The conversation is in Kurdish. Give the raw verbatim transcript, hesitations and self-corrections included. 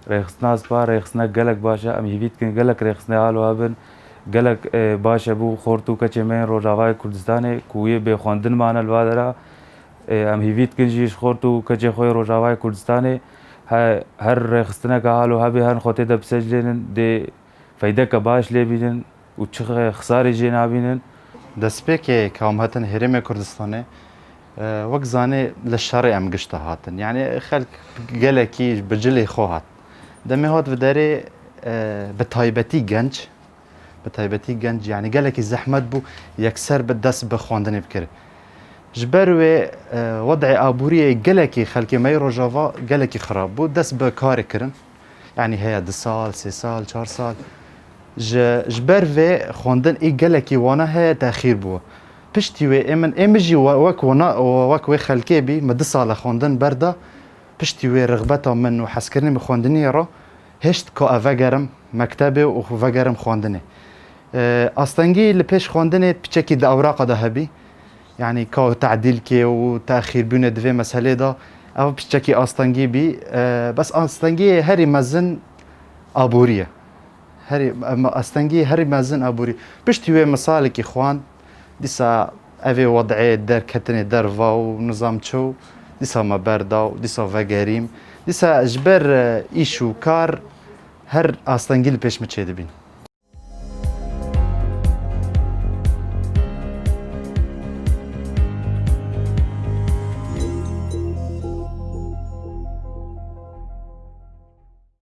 Rêxistina spa rêxistinek gelek baş e. Em hîvî dikin gelek rêxistinê halo hebin. Gelek, e, baş e bo xort û keçê me yên Rojavayê Kurdistanê ku yê bêxwendin mane li va dera. E, em hîvî dikin jî ji xort û keçê xwe yê Rojavayê Kurdistanê he-, her rêxistineke halo hebê herin xwe tê de biseclênin, dê feydeke baş lê bînin û çi xisarê jê nabînin. Destpêkê ka em hatin herêmê Kurdistanê, e, wek zanê li şerê em gişta hatin. Yanî xelk gelekî bi cilê xwe hat. Demê hat bi derê, e, bi taybetî genc, bi taybetî genc, yanî gelekî zehmet bû yekser bi dest bi xwendinê bikir. Ji ber wê, e, wed'ê aboriyê gelekî xelkê me yê Rojava gelekî xirab bû, dest bi karê kirin. Yanî heye du sal, sê sal, çar sal. Ji, ji ber vê xwendin ê gelekî wana heye texîr bû. Piştî wê ê min, ê min jî we-, wek wana, wek wê xelkê bî, min du sala xwendin berda. Piştî wê rixbeta min û hezkirinê min xwendinê re hişt ka ez vegerim mektebê û vegerim xwendinê. E, astengî li pêş xwendinê piçekî di ewraqa de hebî. Yanî ka tedîlkê û texîrbûnê di vê meselê de ev piçekî astengî bî. E, bes astengiyê herî mezin aborî ye. Herî, em, astengiyê herî mezin aborî. Piştî wê min salekî xwend, dîsa evê wed'ê derketinê derva û nizam çi û dîsa me berda û dîsa vegerîm. Dîsa ji ber, e, îş û kar her astengî li pêş min çêdibîn.